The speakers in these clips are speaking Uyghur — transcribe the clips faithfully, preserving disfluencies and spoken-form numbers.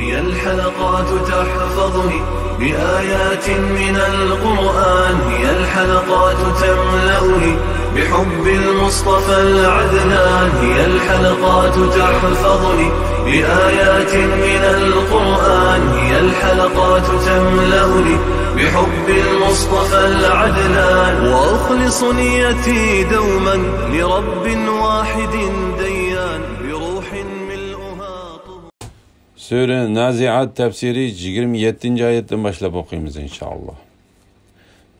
هي الحلقات تحفظني بآيات من القرآن، هي الحلقات تملأني بحب المصطفى العدنان، هي الحلقات تحفظني بآيات من القرآن، هي الحلقات تملأني بحب المصطفى العدنان، وأخلص نيتي دوما لرب واحد ديان، بروح ملؤها طهور. سۈرە نازىئات تەپسىرى يىگىرمە يەتتىنچى ئايەتتىن باشلاپ ئوقۇيمىز، ئىنشائاللا.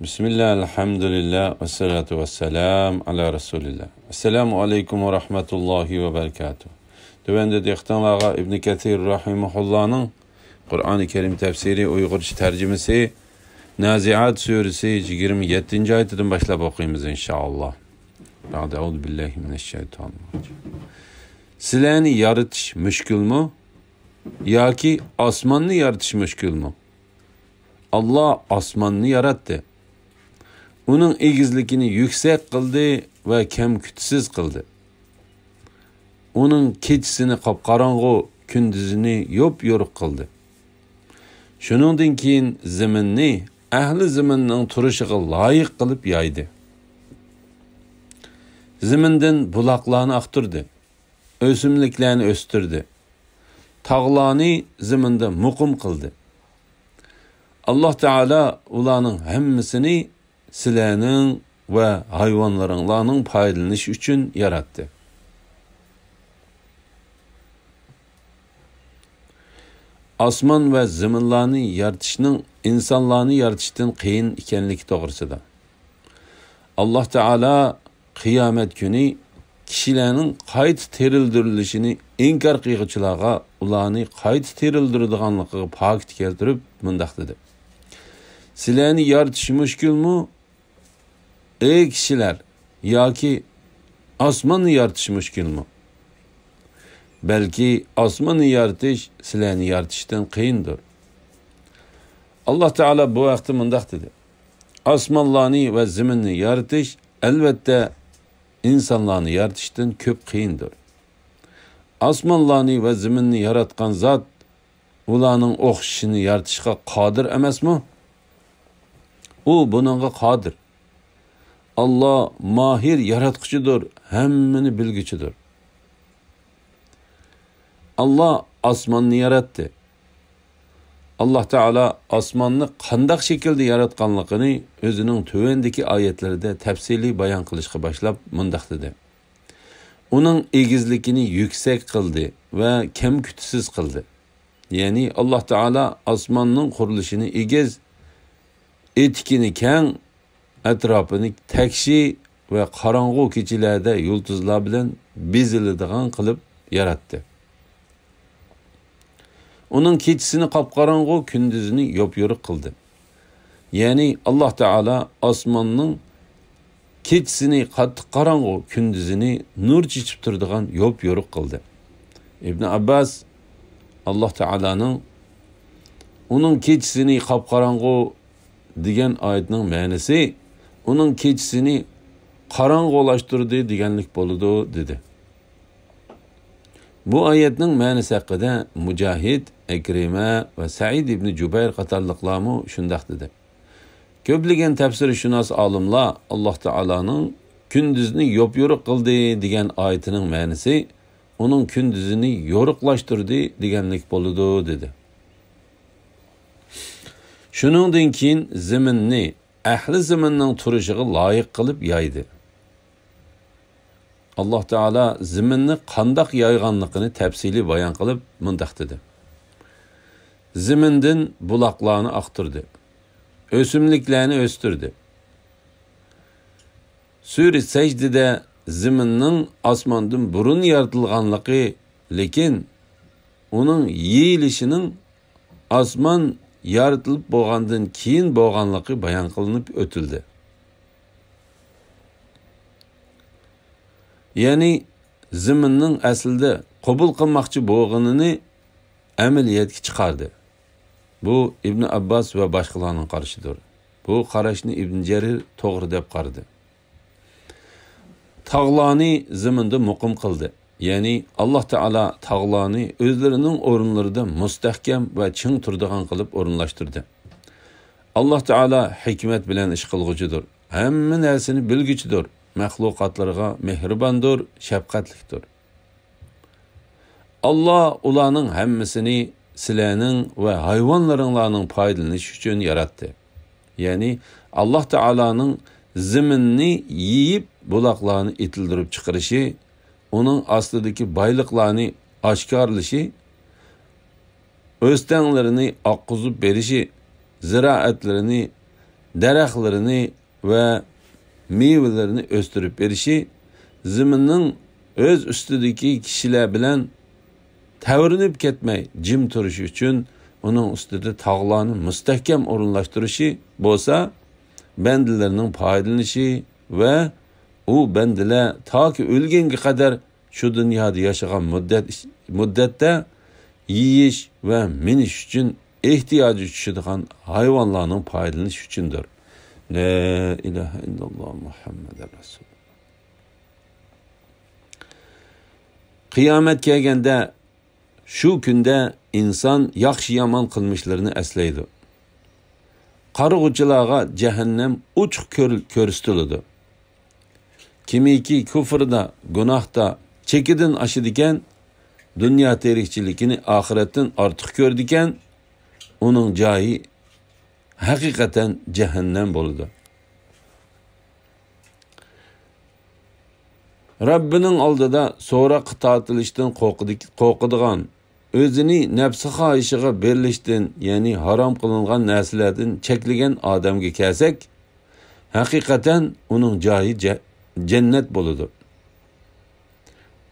بىسمىللا، ئەلھەمدۇلىللا، ۋەسسالاتۇ ۋەسسالام ئالا رەسۇلىللا. ئەسسالامۇ ئەلەيكۇم ۋە رەھمەتۇللاھى ۋە بەرىكاتۇھ. تۆۋەندە دىققىتىڭلارغا ئىبنى كەسىر رەھىمەھۇللانىڭ قۇرئانى كەرىم تەپسىرى ئۇيغۇرچە تەرجىمىسى، نازىئات سۈرىسى يىگىرمە يەتتىنچى ئايىتىدىن باشلاپ ئوقۇيمىز، ئىنشائاللا. بەئدە، ئەئۇزۇ بىللاھى مىنەششەيتانىر راجىم. سىلەرنى يارىتىش مۈشكۈلمۇ؟ ياكى ئاسماننى يارىتىش مۈشكۈلمۇ؟ ئاللا ئاسماننى ياراتتى. ئۇنىڭ ئېگىزلىكىنى يۈكسەك قىلدى ۋە كەم-كۈتىسىز قىلدى. ئۇنىڭ كېچىسىنى قاپقاراڭغۇ، كۈندۈزىنى يوپيورۇق قىلدى. شۇنىڭدىن كېيىن زېمىننى ئەھلى زېمىننىڭ تۇرۇشىغا لايىق قىلىپ يايدى. زېمىندىن بۇلاقلارنى ئاقتۇردى. ئۆسۈملۈكلەرنى ئۆستۈردى. تاغلارنى زېمىندا مۇقىم قىلدى. ئاللا تائالا ئۇلارنىڭ ھەممىسىنى سىلەرنىڭ ۋە ھايۋانلىرىڭلارنىڭ پايدىلىنىشى ئۈچۈن ياراتتى. ئاسمان ۋە زېمىنلارنى يارىتىشنىڭ ئىنسانلارنى يارىتىشتىن قىيىن ئىكەنلىكى توغرىسىدا. ئاللا تائالا قىيامەت كۈنى كىشىلەرنىڭ قايتا تىرىلدۈرۈلۈشىنى ئىنكار قىلغۇچىلارغا ئۇلارنى قايتا تىرىلدۈرىدىغانلىقىغا پاكىت كەلتۈرۈپ مۇنداق دېدى: سىلەرنى يارىتىش مۈشكۈلمۇ، ئەي كىشىلەر، ياكى ئاسماننى يارىتىش مۈشكۈلمۇ؟ بەلكى ئاسماننى يارىتىش سىلەرنى يارىتىشتىن قىيىندۇر. ئاللا تائالا بۇ ھەقتە مۇنداق دېدى: ئاسمانلارنى ۋە زېمىننى يارىتىش، ئەلۋەتتە، ئىنسانلارنى يارىتىشتىن كۆپ قىيىندۇر. ئاسمانلارنى ۋە زېمىننى ياراتقان زات ئۇلارنىڭ ئوخشىشىنى يارىتىشقا قادىر ئەمەسمۇ؟ ئۇ بۇنىڭغا قادىر. ئاللا ماھىر ياراتقۇچىدۇر، ھەممىنى بىلگۈچىدۇر. ئاللا ئاسماننى ياراتتى. ئاللا تائالا ئاسماننى قانداق شەكىلدە ياراتقانلىقىنى ئۆزىنىڭ تۆۋەندىكى ئايەتلىرىدە تەپسىلىي بايان قىلىشقا باشلاپ مۇنداق دېدى: ئۇنىڭ ئېگىزلىكىنى يۈكسەك قىلدى ۋە كەم-كۈتىسىز قىلدى. يەنى ئاللا تائالا ئاسماننىڭ قۇرۇلۇشىنى ئېگىز، ئېتىكىنى كەڭ، ئەتراپىنى تەكشى ۋە قاراڭغۇ كېچىلەردە يۇلتۇزلار بىلەن بېزىلىدىغان قىلىپ ياراتتى. ئۇنىڭ كېچىسىنى قاپقاراڭغۇ، كۈندۈزىنى يوپيورۇق قىلدى. يەنى ئاللا تائالا ئاسماننىڭ كېچىسىنى قاتتىق قاراڭغۇ، كۈندۈزىنى نۇر چېچىپ تۇرىدىغان يوپيورۇق قىلدى. ئىبن ئابباس ئاللا تائالانىڭ ئۇنىڭ كېچىسىنى قاپقاراڭغۇ دېگەن ئايەتنىڭ مەنىسى ئۇنىڭ كېچىسىنى قاراڭغۇلاشتۇردى دېگەنلىك بولىدۇ، دېدى. بۇ ئايەتنىڭ مەنىسى ھەققىدە مۇجاھىد، ئەكرىمە ۋە سەئىد ئىبنى جۇبەير قاتارلىقلارمۇ شۇنداق دېدى. كۆپلىگەن تەپسىرشۇناس ئالىملار ئاللا تائالانىڭ كۈندۈزنى يوپيورۇق قىلدى دېگەن ئايىتىنىڭ مەنىسى ئۇنىڭ كۈندۈزىنى يورۇقلاشتۇردى دېگەنلىك بولىدۇ، دېدى. شۇنىڭدىن كېيىن زېمىننى ئەھلى زېمىننىڭ تۇرۇشىغا لايىق قىلىپ يايدى. ئاللا تائالا زېمىننى قانداق يايغانلىقىنى تەپسىلىي بايان قىلىپ مۇنداق دېدى: زېمىندىن بۇلاقلارنى ئاقتۇردى، ئۆسۈملۈكلەرنى ئۆستۈردى. سۈرە سەجدىدە زېمىننىڭ ئاسماندىن بۇرۇن يارىتىلغانلىقى، لېكىن ئۇنىڭ يېيىلىشىنىڭ ئاسمان يارىتىلىپ بولغاندىن كېيىن بولغانلىقى بايان قىلىنىپ ئۆتۈلدى. يەنى زېمىننىڭ ئەسلىدە قوبۇل قىلماقچى بولغىنىنى ئەمەلىيەتكە چىقاردى. بۇ ئىبن ئابباس ۋە باشقىلارنىڭ قارىشىدۇر. بۇ قاراشنى ئىبن جەرىر توغرا دەپ قارىدى. تاغلارنى زېمىندا مۇقىم قىلدى. يەنى ئاللاھ تائالا تاغلارنى ئۆزلىرىنىڭ ئورۇنلىرىدا مۇستەھكەم ۋە چىڭ تۇرىدىغان قىلىپ ئورۇنلاشتۇردى. ئاللاھ تائالا ھېكمەت بىلەن ئىش قىلغۇچىدۇر. ھەممە نەرسىنى بىلگۈچىدۇر. مەخلۇقاتلىرىغا مېھرىباندۇر، شەپقەتلىكتۇر. ئاللاھ ئۇلارنىڭ ھەممىسىنى سىلەرنىڭ ۋە ھايۋانلىرىڭلارنىڭ پايدىلىنىشى ئۈچۈن ياراتتى. يەنى ئاللاھ تائالانىڭ زېمىننى يېيىپ، بۇلاقلارنى ئېتىلدۈرۈپ چىقىرىشى، ئۇنىڭ ئاستىدىكى بايلىقلارنى ئاشكارىلىشى، ئۆستەڭلىرىنى ئاققۇزۇپ بېرىشى، زىرائەتلىرىنى، دەرەخلىرىنى ۋە مېۋىلىرىنى ئۆستۈرۈپ بېرىشى، زېمىننىڭ ئۆز ئۈستىدىكى كىشىلەر بىلەن تەۋرىنىپ كەتمەي جىم تۇرۇشى ئۈچۈن ئۇنىڭ ئۈستىدە تاغلارنى مۇستەھكەم ئورۇنلاشتۇرۇشى بولسا، بەندىلىرىنىڭ پايدىلىنىشى ۋە ئۇ بەندىلەر تاكى ئۆلگەنگە قەدەر شۇ دۇنيادا ياشىغان مۇددەت، مۇددەتتە يېيىش ۋە مىنىش ئۈچۈن ئېھتىياجى چۈشىدىغان ھايۋانلارنىڭ پايدىلىنىشى ئۈچۈندۇر. لا ئىلاھە ئىللاللا مۇھەممەدۇر رەسۇلۇللا. قىيامەت كەلگەندە، شۇ كۈندە ئىنسان ياخشى-يامان قىلمىشلىرىنى ئەسلەيدۇ. قارىغۇچىلارغا جەھەننەم ئوچۇق كۆر-، كۆرسىتىلىدۇ. كىمكى كۇفردا، گۇناھتا چېكىدىن ئاشىدىكەن، دۇنيا تىرىكچىلىكىنى ئاخىرەتتىن ئارتۇق كۆرىدىكەن، ئۇنىڭ جايى ھەقىقەتەن جەھەننەم بولىدۇ. رەببىنىڭ ئالدىدا سوراققا تارتىلىشتىن قورقىدىك-، قورقىدىغان، ئۆزىنى نەپسى خاھىشىغا بېرىلىشتىن، يەنى ھارام قىلىنغان نەرسىلەردىن چەكلىگەن ئادەمگە كەلسەك، ھەقىقەتەن ئۇنىڭ جايى جە-، جەننەت بولىدۇ.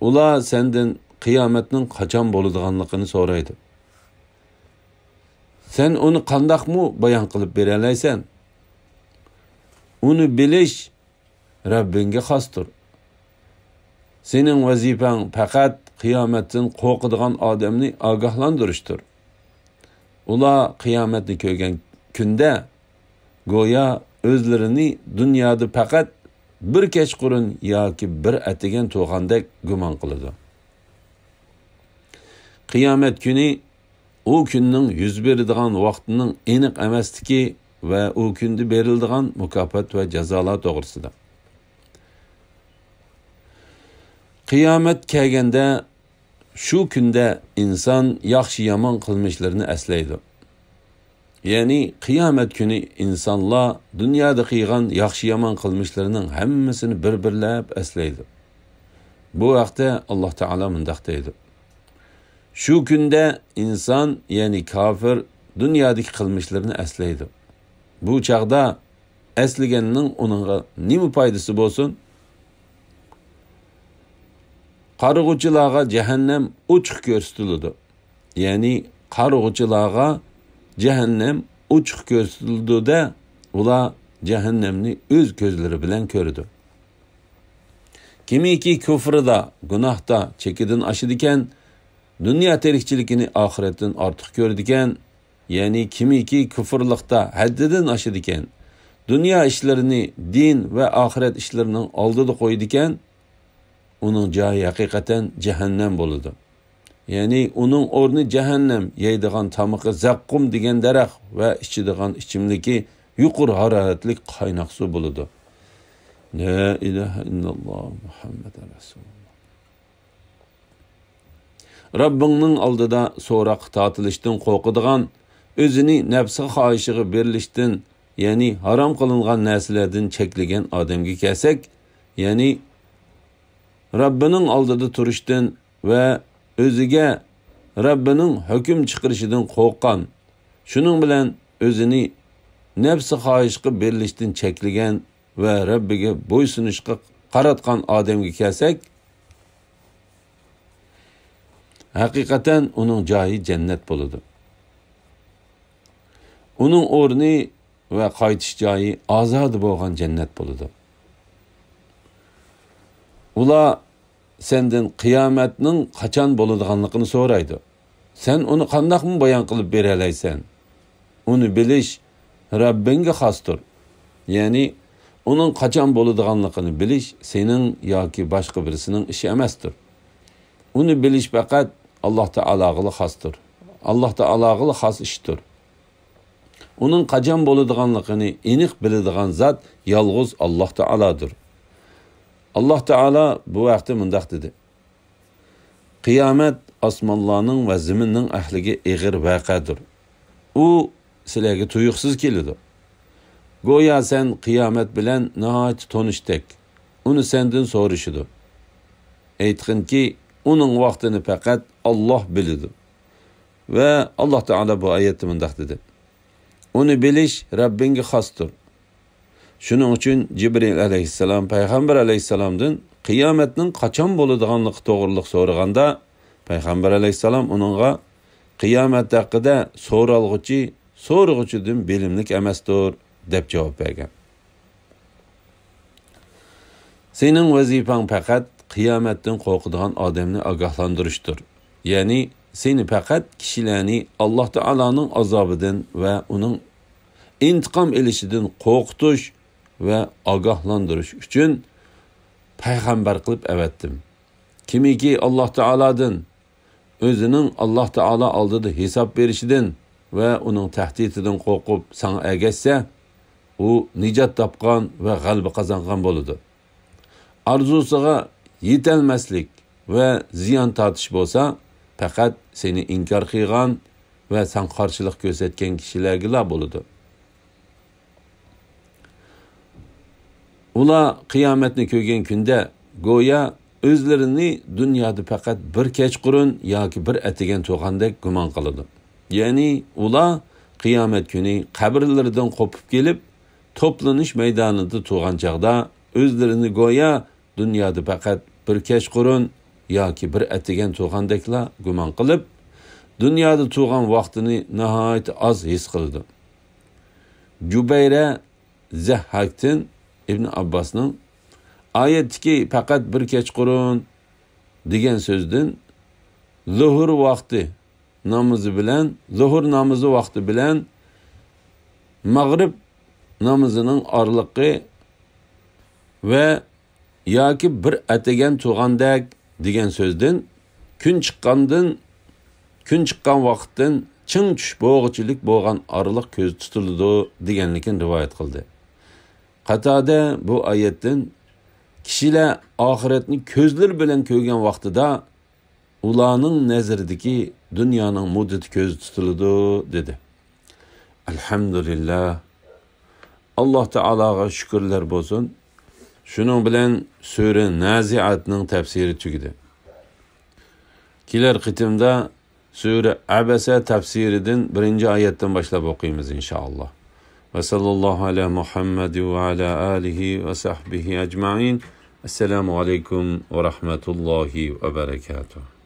ئۇلار سەندىن قىيامەتنىڭ قاچان بولىدىغانلىقىنى سورايدۇ. سەن ئۇنى قانداقمۇ بايان قىلىپ بېرەلەيسەن؟ ئۇنى بىلىش رەببىڭگە خاستۇر. سېنىڭ ۋەزىپەڭ پەقەت قىيامەتتىن قورقىدىغان ئادەمنى ئاگاھلاندۇرۇشتۇر. ئۇلار قىيامەتنى كۆرگەن كۈندە گويا ئۆزلىرىنى دۇنيادا پەقەت بىر كەچقۇرۇن ياكى بىر ئەتىگەن تۇرغاندەك گۇمان قىلىدۇ. قىيامەت كۈنى ئۇ كۈننىڭ يۈز بېرىدىغان ۋاقتىنىڭ ئېنىق ئەمەسلىكى ۋە ئۇ كۈندە بېرىلىدىغان مۇكاپات ۋە جازالار توغرىسىدا. قىيامەت كەلگەندە، شۇ كۈندە ئىنسان ياخشى-يامان قىلمىشلىرىنى ئەسلەيدۇ. يەنى قىيامەت كۈنى ئىنسانلار دۇنيادا قىلغان ياخشى-يامان قىلمىشلىرىنىڭ ھەممىسىنى بىر-بىرلەپ ئەسلەيدۇ. بۇ ھەقتە ئاللاھ تائالا مۇنداق دەيدۇ: شۇ كۈندە ئىنسان، يەنى كاپىر، دۇنيادىكى قىلمىشلىرىنى ئەسلەيدۇ. بۇ چاغدا ئەسلىگەننىڭ ئۇنىڭغا نېمە پايدىسى بولسۇن؟ قارىغۇچىلارغا جەھەننەم ئوچۇق كۆرسىتىلىدۇ. يەنى قارىغۇچىلارغا جەھەننەم ئوچۇق كۆرسىتىلىدۇ-دە، ئۇلار جەھەننەمنى ئۆز كۆزلىرى بىلەن كۆرىدۇ. كىمكى كۇفرىدا، گۇناھتا چېكىدىن ئاشىدىكەن، دۇنيا تىرىكچىلىكىنى ئاخىرەتتىن ئارتۇق كۆرىدىكەن، يەنى كىمكى كۇفرلۇقتا ھەددىدىن ئاشىدىكەن، دۇنيا ئىشلىرىنى دىن ۋە ئاخىرەت ئىشلىرىنىڭ ئالدىدا قويىدىكەن، ئۇنىڭ جايى ھەقىقەتەن جەھەننەم بولىدۇ. يەنى ئۇنىڭ ئورنى جەھەننەم، يەيدىغان تامىقى زەققۇم دېگەن دەرەخ ۋە ئىچىدىغان ئىچىملىكى يۇقىرى ھارارەتلىك قايناق سۇ بولىدۇ. لا ئىلاھە ئىللاللا مۇھەممەدۇر رەسۇلۇللا. رەببىڭنىڭ ئالدىدا سوراققا تارتىلىشتىن قورقىدىغان، ئۆزىنى نەپسى خاھىشىغا بېرىلىشتىن، يەنى ھارام قىلىنغان نەرسىلەردىن چەكلىگەن ئادەمگە كەلسەك، يەنى رەببىنىڭ ئالدىدا تۇرۇشتىن ۋە ئۆزىگە رەببىنىڭ ھۆكۈم چىقىرىشىدىن قورققان، شۇنىڭ بىلەن ئۆزىنى نەپسى خاھىشقا بېرىلىشتىن چەكلىگەن ۋە رەببىگە بويسۇنۇشقا قاراتقان ئادەمگە كەلسەك، ھەقىقەتەن ئۇنىڭ جايى جەننەت بولىدۇ. ئۇنىڭ ئورنى ۋە قايتىش جايى ئازادە بولغان جەننەت بولىدۇ. ئۇلار سەندىن قىيامەتنىڭ قاچان بولىدىغانلىقىنى سورايدۇ. سەن ئۇنى قانداقمۇ بايان قىلىپ بېرەلەيسەن؟ ئۇنى بىلىش رەببىڭگە خاستۇر. يەنى ئۇنىڭ قاچان بولىدىغانلىقىنى بىلىش سېنىڭ ياكى باشقا بىرسىنىڭ ئىشى ئەمەستۇر. ئۇنى بىلىش پەقەت ئاللاھ تائالاغىلا خاستۇر. ئاللاھ تائالاغىلا خاس ئىشتۇر. ئۇنىڭ قاچان بولىدىغانلىقىنى ئېنىق بىلىدىغان زات يالغۇز ئاللاھ تائالادۇر. ئاللاھ تائالا بۇ ھەقتە مۇنداق دېدى: قىيامەت ئاسمانلارنىڭ ۋە زېمىننىڭ ئەھلىگە ئېغىر ۋەقەدۇر. ئۇ سىلەرگە تۇيۇقسىز كېلىدۇ. گويا سەن قىيامەت بىلەن ناھايىتى تونۇشتەك، ئۇنى سەندىن سورىشىدۇ. ئېيتقىنكى، ئۇنىڭ ۋاقتىنى پەقەت ئاللاھ بىلىدۇ. ۋە ئاللاھ تائالا بۇ ئايەتتە مۇنداق دېدى: ئۇنى بىلىش رەببىڭگە خاستۇر. شۇنىڭ ئۈچۈن جىبرىئىل ئەلەيھىسسالام پەيغەمبەر ئەلەيھىسسالامدىن قىيامەتنىڭ قاچان بولىدىغانلىقى توغرىلىق سورىغاندا، پەيغەمبەر ئەلەيھىسسالام ئۇنىڭغا، قىيامەت ھەققىدە سورالغۇچى سورىغۇچىدىن بىلىملىك ئەمەستۇر، دەپ جاۋاب بەرگەن. سېنىڭ ۋەزىپەڭ پەقەت قىيامەتتىن قورقىدىغان ئادەمنى ئاگاھلاندۇرۇشتۇر. يەنى سېنى پەقەت كىشىلەرنى ئاللاھ تائالانىڭ ئازابىدىن ۋە ئۇنىڭ ئىنتىقام ئېلىشىدىن قورقۇتۇش ۋە ئاگاھلاندۇرۇش ئۈچۈن پەيغەمبەر قىلىپ ئەۋەتتىم. كىمكى ئاللاھ تائالادىن، ئۆزىنىڭ ئاللاھ تائالا ئالدىدا ھېساب بېرىشىدىن ۋە ئۇنىڭ تەھدىتىدىن قورقۇپ ساڭا ئەگەشسە، ئۇ نىجات تاپقان ۋە غەلىبە قازانغان بولىدۇ. ئارزۇسىغا يېتەلمەسلىك ۋە زىيان تارتىش بولسا، پەقەت سېنى ئىنكار قىلغان ۋە ساڭا قارشىلىق كۆرسەتكەن كىشىلەرگىلا بولىدۇ. ئۇلار قىيامەتنى كۆرگەن كۈندە گويا ئۆزلىرىنى دۇنيادا پەقەت بىر كەچقۇرۇن ياكى بىر ئەتىگەن تۇرغاندەك گۇمان قىلىدۇ. يەنى ئۇلار قىيامەت كۈنى قەبرىلىرىدىن قوپۇپ كېلىپ، توپلىنىش مەيدانىدا تۇرغان چاغدا ئۆزلىرىنى گويا دۇنيادا پەقەت بىر كەچقۇرۇن ياكى بىر ئەتىگەن تۇرغاندەكلا گۇمان قىلىپ، دۇنيادا تۇرغان ۋاقتىنى ناھايىتى ئاز ھېس قىلىدۇ. جۇبەيرە زەھھاكتىن ئىبن ئابباسنىڭ ئايەتتىكى پەقەت بىر كەچقۇرۇن دېگەن سۆزدىن زۇھۇر ۋاقتى نامىزى بىلەن، زۇھۇر نامىزى ۋاقتى بىلەن مەغرىب نامىزىنىڭ ئارىلىقى ۋە ياكى بىر ئەتىگەن تۇرغاندەك دېگەن سۆزدىن كۈن چىققاندىن، كۈن چىققان ۋاقىتتىن چىڭ چۈش بولغۇچىلىك بولغان ئارىلىق كۆزدە تۇتۇلىدۇ دېگەنلىكىنى رىۋايەت قىلدى. قاتادە بۇ ئايەتتىن، كىشىلەر ئاخىرەتنى كۆزلىرى بىلەن كۆرگەن ۋاقتىدا ئۇلارنىڭ نەزىرىدىكى دۇنيانىڭ مۇددىتى كۆزدە تۇتۇلىدۇ، دېدى. ئەلھەمدۇلىللا. ئاللاھ تائالاغا شۈكۈرلەر بولسۇن. شۇنىڭ بىلەن سۈرە نازىئاتنىڭ تەپسىرى تۈگىدى. كېلەر قېتىمدا سۈرە ئەبەسە تەپسىرىدىن بىرىنچى ئايەتتىن باشلاپ ئوقۇيمىز، ئىنشائاللاھ. ۋە ساللاللاھۇ ئەلا مۇھەممەد ۋە ئەلا ئالىھى ۋە سەھبىھى ئەجمەئىن. ئەسسالامۇ ئەلەيكۇم ۋە رەھمەتۇللاھى ۋە بەرەكاتۇھ.